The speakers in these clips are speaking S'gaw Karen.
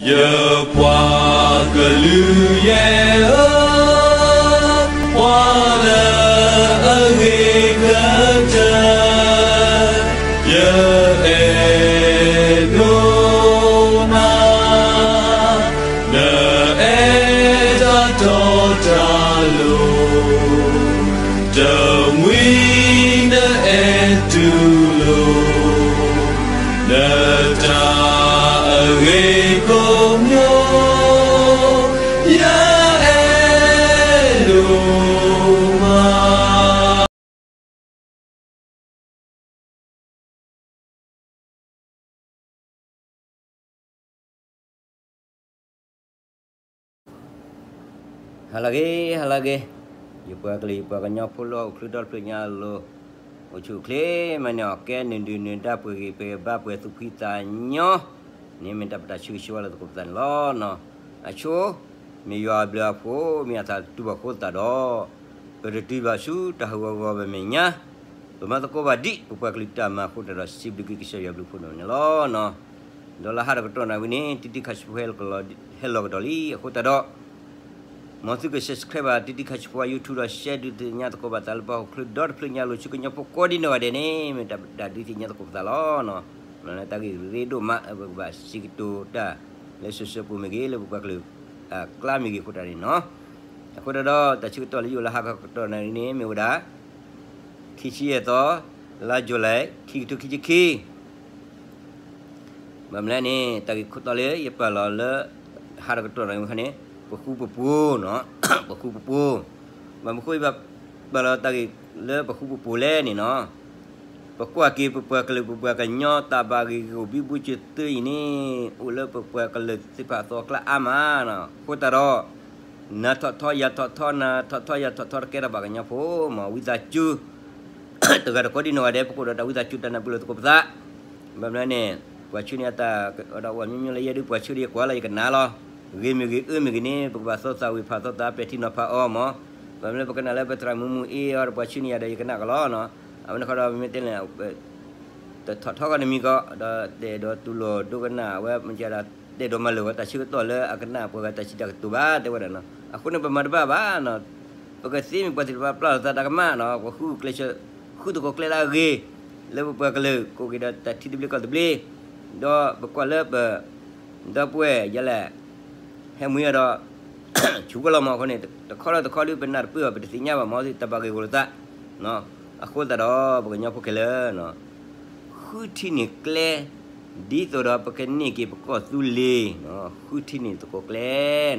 ယပှၤကလုာ်ယဲၢ်ဧၢ, ပှၤလၢအဂ့ၤကတၢၢ်, ယအဲၣ်ဒိးနၤ, နအဲၣ်တၢ်တီတၢ်လိၤ, တမှံၤနအဲၣ်တူၢ်လိာ် နတၢ်အဂ့ၤကိးမံၤ, ယအဲၣ်ဒိးမး. ဟါလၢအဂ့ၤ, ဟါလၢအဂ့ၤ, ယပှၤကလုာ် ယပှၤကညီဖိလၢအိၣ်ချုးဒီတဖျၢၣ်ညါအလိၤ, အိၣ်ဆူၣ်အိၣ်ချ့မးန့ၣ် အီၣ်ကဲနုာ်ဒုၣ်နုာ်ဒါ ပှဲၤဂံၢ်ပှဲၤဘါ ပှဲၤသူၣ်ဖှံသးညီန့ၣ် မ့ၢ်တၢ်ပတၢ်ဆၢဂ့ၤဆၢဝါလၢသကိးပသးန့ၣ်လီၤ. အဆိ မ့ၢ်ယွၤအဘျုးအဖှိၣ် မ့ၢ်အသးတူၢ်ဘၣ်ဃိသတးဒီး ပတတုၤဘၣ်ဆူတၢ်ဟးဂီၤဂီၤဘၣ်မဲာ်ညါ, ပမၤသကိးဘၣ်ဒံး ပပှၤကလုာ်တၢ်မၤအဃိသတးဒီး စံးဘျုးက့ၤကစၢ်ယွၤဘျုးဖှိၣ်န့ၣ်လီၤ. ဒီးလၢဟါတကတီၢ်နၣ်ရံၣ်န့ၣ် တံတံခါဆံဖိဟဲလီၤကဒီးလံအဃိသတးဒီး မ်သုက subscribe ဘၣ် တံတံခါဆံဖိ YouTube ဒီး share ဒုးသ့ၣ်ညါသကိးဘၣ်သးလၢပှၤအိၣ်ချုးဒီတဖျၢၣ်ညါလိၤ ဆူကညီဖိကိးဒံနီၢ်ဂၤဒဲးန့ၣ် မ့ၢ်တၢ်ဒုးသ့ၣ်ညါသကိးပသးလီၤ. မ့ၢ်လၢတၢ်ဂ့ၢ်ရ့ဒိၣ်မး ပကဘၣ်စံးကတိၤတၢ်လၢ social ပူၤမ့ၢ်ဂ့ၤ လၢပပှၤကလုာ်အကျါမ့ၢ်ဂ့ၤအဃိသတးန့ၣ်နီၤ. အဃိသတးဒီး တၢ်ဆၢကတီၢ်လၢယအိၣ်လၢဟါခီကတီၢ်နၣ်ရံၣ်န့ၣ် မ့ၢ်ဝဲဒၣ် ခံဆံယဲၢ်သီ လါ July ခံကထိခံဆံခံ ဘၣ်မနုၤလဲၣ်န့ၣ် တၢ်ဂ့ၢ်ခိၣ်တီလၢယပာ်လီၤလၢ ဟါတကတီၢ်နၣ်ရံၣ်ခီန့ၣ် ပဃူပပူၤ, ပဃူပပူၤ, ဘၣ်မနုၤဃိဘၣ်ပာ်လီၤတၢ်ဂ့ၢ်လၢပဃူပပူၤလဲၣ်န့ၣ်နီၤ, ပကွၢ်က့ၤပပှၤကလုာ်ပပှၤကညီတၢ်ဘၣ်ဂ့ၢ်ဂီၢ်ဘံဘူစၢၤသုအံၤန့ၣ် အိၣ်လၢပပှၤကလုာ်သ့ၣ်တဖၣ်အသီအကျါအါမး, အဃိသတးဒီး နၤထီၣ်ထီယၤထီၣ်ထီ နၤထီၣ်ထီယၤထီၣ်ထီ တကဲထီၣ်ဘၣ်ကညီဖိမး ဝံသးစူၤ တဂၤတကိးဒံနီၢ်ဂၤဒဲး ပကအိၣ်ဒီးတၢ်ဝံသးစူၤတၢ်နၢ်ပၢၢ်လိာ်သကိးပသး, ဘၣ်မနုၤလဲၣ်န့ၣ် ပှၤဆှၢန့ၢ်အတၢ်အိၣ်ဒီးအိၣ်မံၤမံၤလၢယဲဒုး ပှၤဆှၢဒံးကွၢ်လီၤယကနၣ်လီၤ, ဂ့ၤမ့ၢ်ဂ့ၤအၢမ့ၢ်ဂ့ၤန့ၣ် ပကဘၣ်သီသးဝံၣ်ဖးသီသးပဲာ်ထံနီၤဖးအီၤမး, ဘၣ်မနုၤလဲၣ် ပကနၣ်လၢပသရၣ်မုၢ်မုၢ်အ့အီၤဒီး ပှၤဆှၢန့ၢ်ယၤဒီးယကနၣ်ကလီၤနီၤ, အဝဲန့ၣ်ဃီဒီး ပမ့ၢ်တဲန့ၣ် တထီၣ်ထီကီးနမံၤကီး ဒီးတဲာ်ဒီးတူၢ်လိာ်ဒိကနၣ် အဝဲမ့ၢ်ကဒီး တဲာ်ဒိးမၤလၢာ်ဝဲတၢ်ဆၢကတီၢ်လၢအကနၣ်ပှၤဂၤတၢ်စံးတၢ်ကတိၤဘၣ် တဲဝဲဒၣ်နီၤ, အဃိန့ၣ် ပမၤတဘၣ်ဘၣ်နီၤ, ပကသ့မ့ၢ်ပှၤသ့ၣ်တဖၣ်ပျၢ်လီၤသးတၢ်ကမၣ်နီၤ, ပဃုကျဲးစၢး ဃုသကိးကျဲလၢအဂ့ၤ လၢပပှၤကလုာ် ကိးက့ၤဒီးတၢ်ထံသဘျ့ကီၢ်သဘျ့, ဒီးပကွၢ်လၢပ ဒီပုၢ်ဝဲၢ်ယဲလဲၣ် ဟဲမှံအီၤဒီး ဆူၣ်ကလီၤမးအဃိန့ၣ် တခီဒီးတခီဒုး ပနၢ်တပၢၢ်ဘၣ် ပတသ့ၣ်ညါဘၣ်မး တၢ်ဘၣ်ဂ့ၢ်ဂီၢ်လိာ်သး, အဃိသတးဒီး ပကညီဖိခဲလၢာ် ဃုထံၣ်န့ၢ်ကျဲ ဒ်သိးဒီးပကန့ၢ်က့ၤပကီၢ်သူလ့ၤ, ဃုထံၣ်န့ၢ်သကိးကျဲ,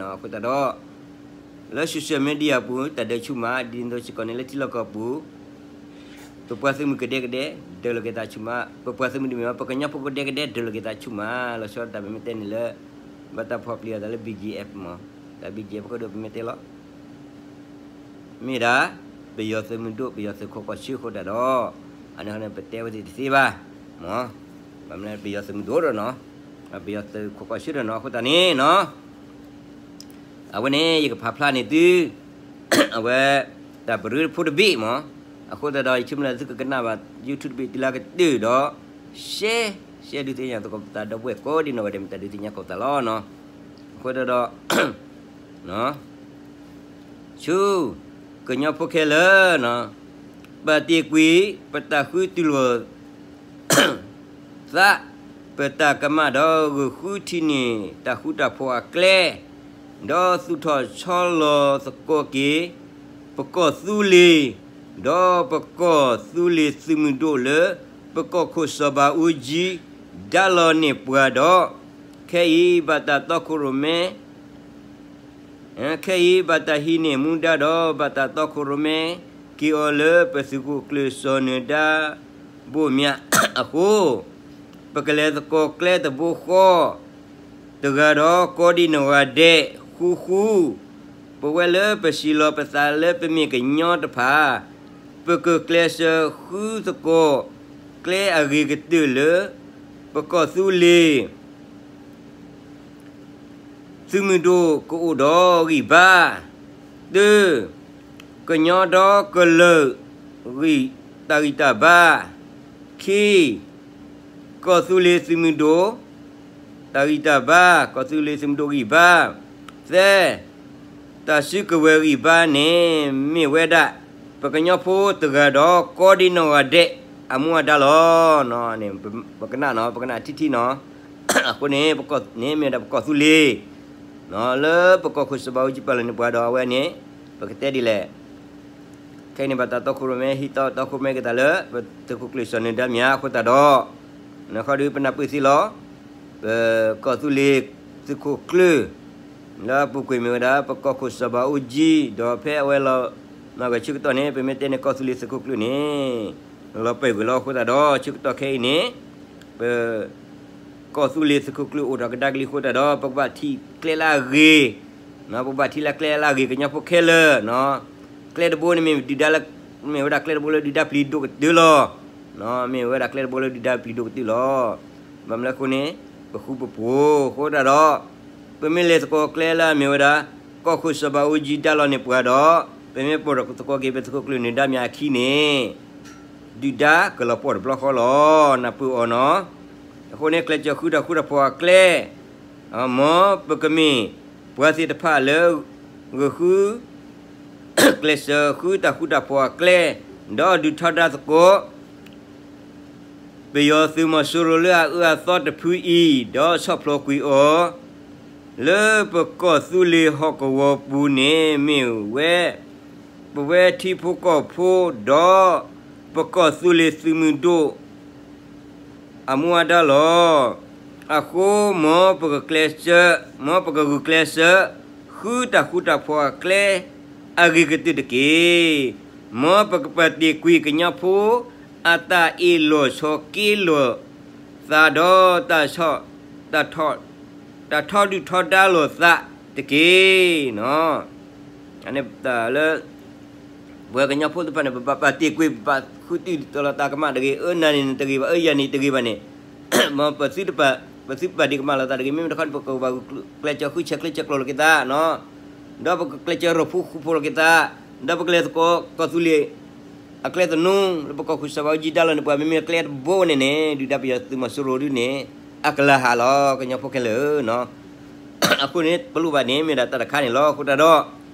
အဃိသတးဒီး လၢ social media ပူၤ တၢ်ဒုးဆူၣ်မး ဒ်သိးစ့ၢ်ကီးန့ၣ်လၢထံလီၢ်ကီၢ်ပူၤ ပပှၤသုးမုၢ်ကဒဲကဒဲ ဒုးလိာ်က့ၤသးဆူၣ်မး, ပပှၤသုးမုၢ်ဒ်မ့ၢ် ပကညီဖိကဒဲကဒဲ ဒုးလိာ်က့ၤသးဆူၣ်မး, လီၤဆီဒၣ်တၢ်ပမ့ၢ်တဲန့ၣ်လၢ ဘၣ်တၢ်ဖီၣ်ပျံၤအသးလၢ ဘီၣ်ကၠ့ၣ်အဲၣ် မး, တၢ် ဘီၣ်ကၠ့ၣ်အဲၣ် ပကဒိးပမ့ၢ်တဲလီၤ မ့ၢ်ဒၣ် ပယီၤသုးမုၢ်ဒိၣ် ပယီၤသုးခိးကီၢ်ဆၢအဃိသတးဒီး အန့ၣ်န့ၣ် ပတဲဝဲသ့ၣ်တသ့ဘၣ်, မ့ၢ် ဘၣ်မနုၤလဲၣ် ပယီၤသုးမုၢ်ဒိၣ်ဒီးနီၤ, ပယီၤသုးခိးကီၢ်ဆၢဒီးနီၤ အဃိသတးန့ၣ်နီၤ အဝဲန့ၣ် ယကဖးဖျါန့ၢ်သု အဝဲ တၢ်ပရၢဖိတဘ့ၣ်မး, အဃိသတးဒီး ယဆိကမိၣ်လၢသုကကနၣ်ဘၣ် YouTube တဘ့ၣ်တုၤလၢကတၢၢ်ဒီး share share ဒုးသ့ၣ်ညါသကိးပသးဒီပုၢ်ဝဲၢ်ကိးဒံနီၢ်ဂၤဒဲး မ့ၢ်တၢ်ဒုးသ့ၣ်ညါသကိးပသးလီၤနီၤ, အဃိသတးဒီး ဆူ ကညီဖိခဲလၢာ်နီၤ, ပာ်တ့ၢ်ကွံာ် ပတၢ်ဃုတူၢ်လိာ် သး ပတၢ်ကမၣ်ဒီး ဂုာ်ဃုထံၣ်န့ၢ်တၢ်ဃူတၢ်ဖိးအကျဲ, ဒီးသူၣ်ထီၣ်ဆီလီၤသကိးက့ၤ ပကီၢ်သူလ့ၤ, ဒီးပကီၢ်သူလ့ၤသုးမုၢ်ဒိၣ်လၢ ပကီၢ်ခိၣ်စီၤဘးအူကၠံ ဒါလီၤန့ၢ်ပှၤဒီး ခဲအံၤဘၣ်တၢ်တီခိၣ်ရိၣ်မဲ ခဲအံၤဘၣ်တၢ်ဟံးန့ၢ်မူဒါဒီး ဘၣ်တၢ်တီခိၣ်ရိၣ်မဲ က့ၤအီၤလၢပသုးခိၣ်ကျၢၢ်စီၤနၢၤဒါဘိၣ်မၠးအဃိ, ပကလဲၤသကိးကျဲတဘိဃီ တဂၤဒီးကိးဒံနီၢ်ဂၤဒဲး ဃူဃူ, ပဝဲလၢပစံးလီၤပသးလၢပမ့ၢ်ကညီတဖၣ်, ပကကျဲးစၢးဃုသကိး ကျဲအဂ့ၤကတၢၢ်လၢ ပကီၢ်သူလ့ၤ သုးမုၢ်ဒိၣ်ကအိၣ်ဒီးဂံၢ်ဘါ, တၢ, ကညီဒီကလုာ် ဂံၢ်တၢ်ဂံၢ်တၢ်ဘါ, ခံ, ကီၢ်သူလ့ၤသုးမုၢ်ဒိၣ် တၢ်ဂံၢ်တၢ်ဘါ, ကီၢ်သူလ့ၤသုးမုၢ်ဒိၣ်ဂံၢ်ဘါ, သၢ, တၢ်စုကဝဲၤဂံၢ်ဘါန့ၣ် မ့ၢ်ဝဲဒၣ် ပကညီဖိတဂၤဒီး ကိးဒံနီၢ်ဂၤဒဲး အမူအဒါလီၤ. ပကနၣ်နီၤ, ပကနၣ်ထံထံနီၤ. အဃိန့ၣ် ပကီၢ်န့ၣ်မ့ၢ်ဝဲဒၣ်ပကီၢ်သူလ့ၤ လၢပကီၢ်ခိၣ်စီၤဘးအူကၠံပာ်လီၤန့ၢ်ပှၤဒီး အဝဲန့ၣ် ပကတဲဒ်လဲၣ်. ခဲအံၤန့ၣ် ဘၣ်တၢ်တီခိၣ်ရိၣ်မဲ ဟံးတီတီခိၣ်ရိၣ်မဲက့ၤတၢ်လၢ ပသုးခိၣ်ကျၢၢ်စီၤနၢၤဒါမၠးအဃိသတးဒီး နခီဒုးပနၢ်ပၢၢ်သ့လီၤ. ပကီၢ်သူလ့ၤသုးခိၣ်ကျၢၢ် လၢအပူၤကွံာ်မ့ၢ်ဝဲဒၣ် ပကီၢ်ခိၣ်စီၤဘးအူကၠံ, ဒီးဖဲအဝဲလီၤမၢ်ကွံာ်ဆၢကတီၢ်န့ၣ် ပမ့ၢ်တဲန့ၣ် ကီၢ်သူလ့ၤသုးခိၣ်ကျၢၢ်န့ၣ် လီၤပှဲၤကွံာ်လီၤအဃိသတးဒီး ဆၢကတီၢ်ခဲအံၤန့ၣ် ပ ကီၢ်သူလ့ၤသုးခိၣ်ကျၢၢ်အိၣ်ထီၣ်ကဒါက့ၤလံအဃိသတးဒီး ပကဘၣ်ထံၣ်ကျဲလၢအဂ့ၤ, ပကဘၣ်ထံၣ်လၢကျဲလၢအဂ့ၤ ကညီဖိခဲလၢာ်, ကျဲတဘိန့ၣ်မ့ၢ်ဒုၣ်ဒါလၢ မ့ၢ်ဝဲဒၣ်ကျဲတဘိလၢဒုၣ်ဒါပျံၤဒိၣ်ကတၢၢ်လီၤ. မ့ၢ်ဝဲဒၣ်ကျဲတဘိလၢဒုၣ်ဒါပျံၤဒိၣ်ကတၢၢ်လီၤ. ဘၣ်မနုၤအဃိန့ၣ် ပဃူပဖိးအဃိသတးဒီး ပမ့ၢ်လဲၤသကိးကျဲလၢအမ့ၢ်ဝဲဒၣ် ကီၢ်ခိၣ်စီၤဘးအူကၠံဒါလီၤန့ၢ်ပှၤဒီး ပမ့ၢ်ပိာ်ထီၣ်သကိးက့ၤ ပသုးခိၣ်ကျၢၢ်နၢၤဒါမၠးအခံန့ၣ် ဒုၣ်ဒါကလီၤပှီၢ်တဘျီဃီလီၤ. နၢ်ပၢၢ်အီၤနီၤ. အဃိန့ၣ် ကျဲးစၢးဃုတၢ်ဃူတၢ်ဖိးအကျဲ, မ်ပကမ့ၢ်ပှၤသ့ၣ်တဖၣ်လၢ ဂုာ်ဃု ကျဲးစၢးဃုတၢ်ဃူတၢ်ဖိးအကျဲ, ဒီးဒုးထီဒါသကိး ပယီၤသုးမီၤစိရိၤလၢအအၢအသီတဖုအံၤ ဒီးဆီၣ်ဖျိးကွံာ်အီၤ လၢပကီၢ်သူလ့ၤဟီၣ်ကဝီၤပူၤန့ၣ် မ့ၢ်ဝဲ ပဝဲထံဖိကီၢ်ဖိ ဒီးပကီၢ်သူလ့ၤသုးမုၢ်ဒိၣ် အမူအဒါလီၤ. အဃိမ်ပကကျဲးစၢး, မ်ပကဂုာ်ကျဲးစၢး ဃုတၢ်ဃူတၢ်ဖိးအကျဲ အဂ့ၤကတၢၢ်တက့ၢ်. မ်ပကပာ်တ့ၢ်ကွံာ်ကညီဖိ အတၢ်အ့ၣ်လိာ်ဆိးက့လိာ်သးဒီး တၢ်ထီဒုၣ်ထီဒါလိာ်သးတက့ၢ်. လၢ ပှၤကညီဖိသ့ၣ်တဖၣ်န့ၣ် ပဘၣ်ပာ်တ့ၢ်ကွံာ် ပဘၣ်ဃုတုၤဒ်သိးလိာ်သးကမၣ်တဂ့ၤ, အၢနၤန့ၣ်နတဂ့ၤဘၣ်, အၢယၤန့ၣ်တဂ့ၤဘၣ်န့ၣ်, မ်ပသုတပာ်ဒံးကမၣ်လိာ်သးတဂ့ၤ. မ့မ့ၢ်တခီန့ၣ် ပကဘၣ်ကျဲးစၢးဃုဆဲးကျၢဆဲးကျိးလိာ်က့ၤသး, ဒီးပကကျဲးစၢးရိၣ်ဖှိၣ်ဃူဖိးလိာ်က့ၤသး, ဒီးပကလဲၤသကိးကီၢ်သူလ့ၤ အကျဲသနူ လၢပကီၢ်ခိၣ်စီၤဘးအူကၠံဒါလီၤန့ၢ်ပှၤ မ့မ့ၢ်အကျဲတဘိန့ၣ်န့ၣ် ဒုၣ်ဒါပယီၤသုးမီၤစိရိၤဒုန့ၣ် အကလၤဟးလီၤ ကညီဖိခဲလၢာ်ဧၢ. အဃိန့ၣ် ပလိၣ်ဘၣ်န့ၣ် မ့ၢ်ဒၣ်တၢ်တခါန့ၣ်လီၤ. အဃိသတးဒီး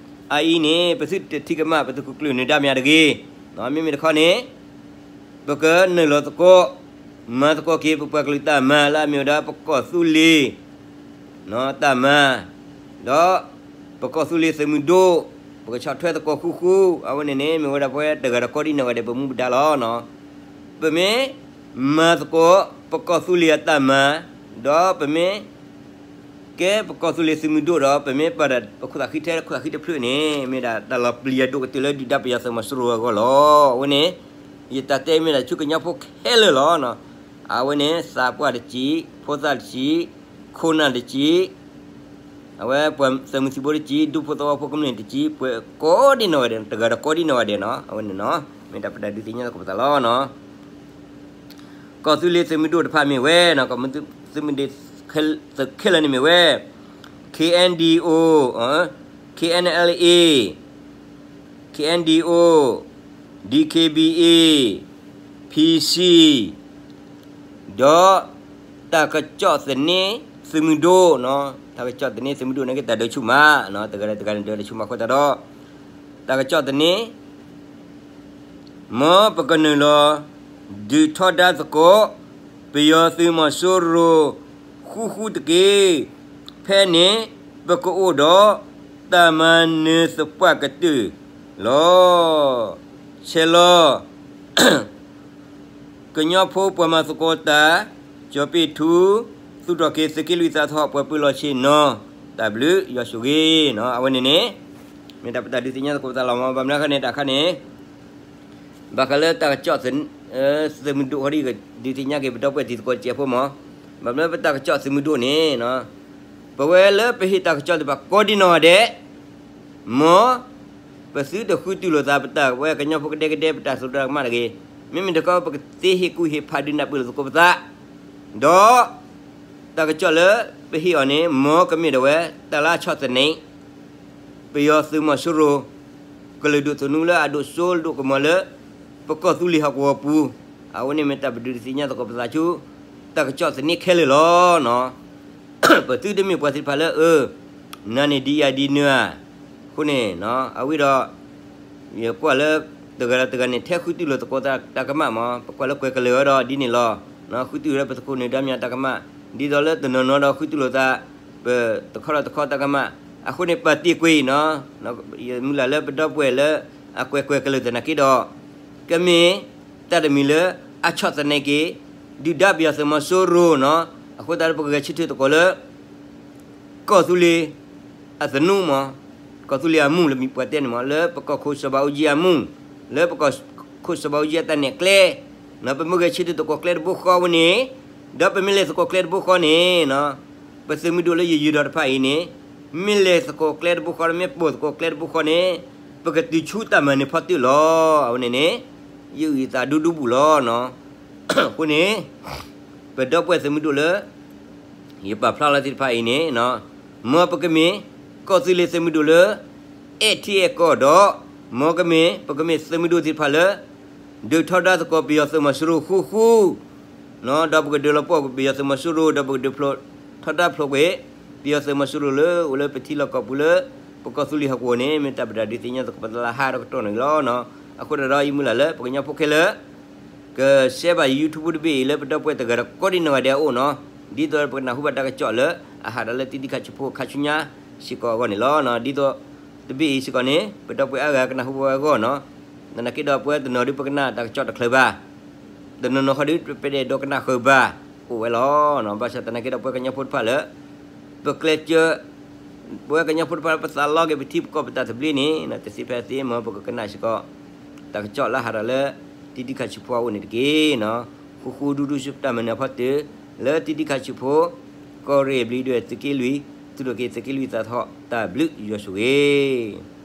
အအံၤန့ၣ် ပသုတထံၣ်ကမၣ် ပသုးခိၣ်ကျၢၢ်နၢၤဒါမၠးတဂ့ၤ. မ့မ့ၢ်တခီန့ၣ် ပကနုာ်လီၤသကိး မၤသကိးက့ၤ ပပှၤကလုာ်တၢ်မၤလၢအမ့ၢ်ဝဲဒၣ် ပကီၢ်သူလ့ၤ တၢ်မၤ, ဒီးပကီၢ်သူလ့ၤသုးမုၢ်ဒိၣ် ပကဆီၣ်ထွဲသကိးဃူဃူ, အဝဲန့ၣ်န့ၣ် မ့ၢ်ဝဲဒၣ်ပဝဲတဂၤဒီးကိးဒံနီၢ်ဂၤဒဲး ပမူပဒါလီၤ. ပမ့ၢ်မၤသကိး ပကီၢ်သူလ့ၤအတၢ်မၤ, ဒီးပမ့ၢ် ကဲပကီၢ်သူလ့ၤသုးမုၢ်ဒိၣ်ဒီး ပမ့ၢ်ပာ်ဒီးပခိၣ်သၣ်ဃံထဲ ခိၣ်သၣ်ဃံတဖျၢၣ်န့ၣ် မ့ၢ်ဒၣ်တၢ်လီၤပျံၤအဒိၣ်ကတၢၢ်လၢဒုၣ်ဒါပယီၤသုးမီၤစိရိၤအဂီၢ်လီၤ. အဝဲန့ၣ် ယတၢ်တဲမ့ၢ်ဒၣ်ဆူကညီဖိခဲလၢာ်လီၤ. အဝဲန့ၣ် သးပှၢ်တစံး, ဖိသၣ်တစံး, ခိၣ်နၢ်တစံး, အဝဲပှၤသုးမုၢ်သံၣ်ဘိတစံး, ဒူဖိသဝီဖိကမျၢၢ်တစံး, ပှၤကိးဒံနီၢ်ဂၤဒဲး, တဂၤဒီးကိးဒံနီၢ်ဂၤဒဲးနီၤ. အဝဲန့ၣ်နီၤ မ့ၢ်တၢ်ပတၢ်ဒုးသ့ၣ်ညါသကိးပသးလီၤ. ကီၢ်သူလ့ၤသုးမုၢ်ဒိၣ်တဖၣ်မ့ၢ်ဝဲနီၤ, ကီၢ်မုၢ်သုးမုၢ်ဒိၣ်ခဲလၢာ်န့ၣ်မ့ၢ်ဝဲ K N D O, K N L A, K N D O, D K B A, P C, ဒီး တၢ်ကစီၣ်သန့သုးမုၢ်ဒိၣ်, တၢ်ကစီၣ်သန့သုးမုၢ်ဒိၣ်န့ၣ်က့ၤတၢ်ဒၢဆူၣ်မး, တဂၤဒီးတဂၤန့ၣ်ဒၢတဆူၣ်မးအဃိသတးဒီး တၢ်ကစီၣ်သန့ မ်ပကနုာ်လီၤ ဒုးထီဒါသကိး ပယီၤသုးမီၤစိရိၤ ဃူဃူတက့ၢ်. ဖဲန့ၣ် ပကအိၣ်ဒီး တၢ်မၤနၢၤသပှၢ်ကတၢၢ်လီၤ. ဆဲးလီၤ ကညီဖိပှၤမၤသကိးတၢ်, ကၠီၤပ့ၣ်ထူ, သူၣ်ထီၣ်က့ၤသုးက့လွံၢ်သးထီၣ် ပှၤပၢၤလီၢ်ဆ့ၣ်နီၤ, တၢ်ဘျုးယွၤဆိၣ်ဂ့ၤနီၤ. အဝဲန့ၣ်န့ၣ် မ့ၢ်တၢ်ပတၢ်ဒုးသ့ၣ်ညါသကိးပသးလီၤမး. ဘၣ်မနုၤဃိန့ၣ် တၢ်ခါန့ၣ် ဘၣ်ဃးလၢတၢ်ကစီၣ်သုးမုၢ်ဒိၣ်ဃီဒ် ဒုးသ့ၣ်ညါက့ၤ ပဒီပုၢ်ဝဲၢ်တံၤသကိးတစဲးဖိမး. ဘၣ်မနုၤပတၢ်ကစီၣ်သုးမုၢ်ဒိၣ်န့ၣ် ပဝဲလၢပဟ့ၣ်တၢ်ကစီၣ်သ့ၣ်တဖၣ်ကိးဒံနီၢ်ဂၤဒဲး မ်ပသုတဃုတုၤလိာ်သး ပတၢ်ဝဲကညီဖိကဒဲကဒဲ ပတၢ်သိၣ်တၢ်ကမၣ်တဂ့ၤ. မ့မ့ၢ်တခီ ပကသ့ဟ့ၣ်ကူၣ်ဟ့ၣ်ဖးဒုးနၢ်ပၢၢ်လိာ်သကိးပသး, ဒီးတၢ်ကစီၣ်လၢပဟ့ၣ်အီၤန့ၣ် မ်ကမ့ၢ်ဒၣ်ဝဲ တၢ်လၢအဆီၣ်သနံး ပယီၤသုးမီၤစိရိၤ ကလုာ်ဒိၣ်သနူလၢအဒိၣ်စိဒိၣ်ကမီၤလၢ ပကီၢ်သူလ့ၤဟီၣ်ကဝီၤပူၤ, အဝဲန့ၣ်မ့ၢ်တၢ်ပဒုးသ့ၣ်ညါသကိးပသးဆူ တၢ်ကစီၣ်သန့ခဲလၢာ်လီၤနီၤ. ပသုတမ့ၢ်ပှၤသ့ၣ်တဖၣ်လၢအ နၤန့ၣ်ဒ်ယၤဒ်နၤဧါ, အဃိန့ၣ် အဝံၤဒီး ယကွၢ်လၢ တဂၤဒီးတဂၤန့ၣ် ထဲဃုတူၢ်လိာ်သကိးတၢ်ကမၣ်မး, ပကွၢ်လၢကွဲၤကလုာ်အံၤဒီးဒ်န့ၣ်လီၤ. ဃုတူၢ်လိာ်လၢပသကိးန့ၣ်ဒီးမ့ၢ်တၢ်ကမၣ်, ဒ်သိးလၢတနီၤနီၤဒီးဃုတူၢ်လိာ်သး ပတခီဒီးတခီတၢ်ကမၣ်, အဃိန့ၣ်ပာ်တ့ၢ်ကွံာ်နီၤ, ယမုၢ်လၢ်လၢပဒီပုၢ်ဝဲၢ်လၢ အကွဲၤကွဲၤကလုာ်သနာ်က့ဒီး ကမ့ၢ် တၢ်တမံၤလၢ အဆီၣ်သနံးက့ၤ ဒုၣ်ဒါပယီၤသုးမီၤစိရိၤနီၤ, အဃိသတးဒီးပကဂဲၤဆၢထၢၣ်သကိးလၢ ကီၢ်သူလ့ၤ အသနူမး, ကီၢ်သူလ့ၤအမူၢ်လၢမ့ၢ်ပှၤတဲန့ၣ်မး လၢပကီၢ်ခိၣ်စီၤဘးအူကၠံအမူၢ်, လၢပကီၢ်ခိၣ်စီၤဘးအူကၠံအတၢ်နဲၣ်ကျဲ, ပမ့ၢ်ဂဲၤဆၢထၢၣ်သကိးကျဲတဘိဃီဝဲန့ၣ်, ဒီးပမ့ၢ်လဲၤသကိးကျဲတဘိဃီန့ၣ် ပသုးမုၢ်ဒိၣ်လၢယယုၢ်ဒီးတဖၣ်အံၤန့ၣ် မ့ၢ်လဲၤသကိးကျဲတဘိဃီ မ့ၢ်ပိာ်သကိးကျဲတဘိဃီန့ၣ် ပကတုၤဆူတၢ်မၤနၢၤဖီတၢၣ်လီၤ. အဝဲန့ၣ်န့ၣ် ယအုၣ်သးဒူဒူဘူးလီၤ. အဃိန့ၣ် ပဒီပုၢ်ဝဲၢ်သုးမုၢ်ဒိၣ်လၢ ယပာ်ဖျါလီၤသ့ၣ်တဖၣ်အံၤန့ၣ် မ်ပကမ့ၢ် ကီၢ်သူလ့ၤသုးမုၢ်ဒိၣ်လၢ အဲၣ်ထံအဲၣ်ကီၢ်ဒီး မ်ကမ့ၢ် ပကမ့ၢ်သုးမုၢ်ဒိၣ်သ့ၣ်တဖၣ်လၢ ဒုးထီဒါသကိးပယီၤသုးမီၤစိရိၤဃူဃူ ဒီးပကဒုးလီၤပှီၢ်ကွံာ်ပယီၤသုးမီၤစိရိၤ ဒီးပကဒုးဖျိးထီဒါဖျိးကွံာ် ပယီၤသုးမီၤစိရိၤလၢအိၣ်လၢပထံလီၢ်ကီၢ်ပူၤလၢ ပကီၢ်သူလ့ၤဟီၣ်ကဝီၤန့ၣ် မ့ၢ်တၢ်ပဒုးသ့ၣ်ညါသကိးပသလၢဟါဒီးကတီၢ်န့ၣ်လီၤ. အဃိဒီး ယမုၢ်လၢ်လၢပကညီဖိခဲလၢာ် ကshareဘၣ် YouTube တဘ့ၣ်အံၤလၢပဒီပုၢ်ဝဲၢ်တဂၤဒီးကိးဒံနီၢ်ဂၤဒဲးအအိၣ်နီၤ, ဒ်သိးပကနၢ်ဟူဘၣ်တၢ်ကစီၣ်လၢအဟးဒီးလၢတံဒံခါဆူးဖိခါဆူညါစ့ၢ်ကီးအဂီၢ်န့ၣ်လီၤ. ဒ်သိးတဘ့ၣ်အံၤစ့ၢ်ကီးန့ၣ် ပဒီပုၢ်ဝဲၢ်အါဂၤကနၢ်ဟူဘၣ်ဝဲအဂီၢ်နီၤ, သနာ်က့ဒီးပဝဲတနီၤဒုးပကနၣ်တၢ်ကစီၣ်တချုးဘၣ်, တနီၤနီၤဃီဒုးပတအဲၣ်ဒိးကနၣ်ဃုာ်ဘၣ် အိၣ်ဝဲလီၤ. ဘၣ်ဆၣ်သနာ်က့ဒီးပဝဲကညီဖိတဖၣ်လၢ ပကျဲးစၢး ပဝဲကညီဖိတဖၣ်လၢပသးလီက့ၤပထံပကီၢ်ပတၢ်သဘျ့န့ၣ် တသ့ဖဲသ့ မ်ပကကနၣ်စ့ၢ်ကီး တၢ်ကစီၣ်လၢဟးဒီးလၢ တံဒံခါဆူးဖိအအိၣ်န့ၣ်တက့ၢ်. ဃူဃူဒူဒူဆူတၢ်မၤနၢၤအဖီတၢၣ် လၢတံဒံခါဆူးဖိ ကီၢ်ရ့ၣ်ဘျံးဒွဲၣ်သုးက့လွံၢ် သုးဒိၣ်က့ၤသုးက့လွံၢ်သးထီၣ်တၢ်ဘျုးယွၤဆိၣ်ဂ့ၤ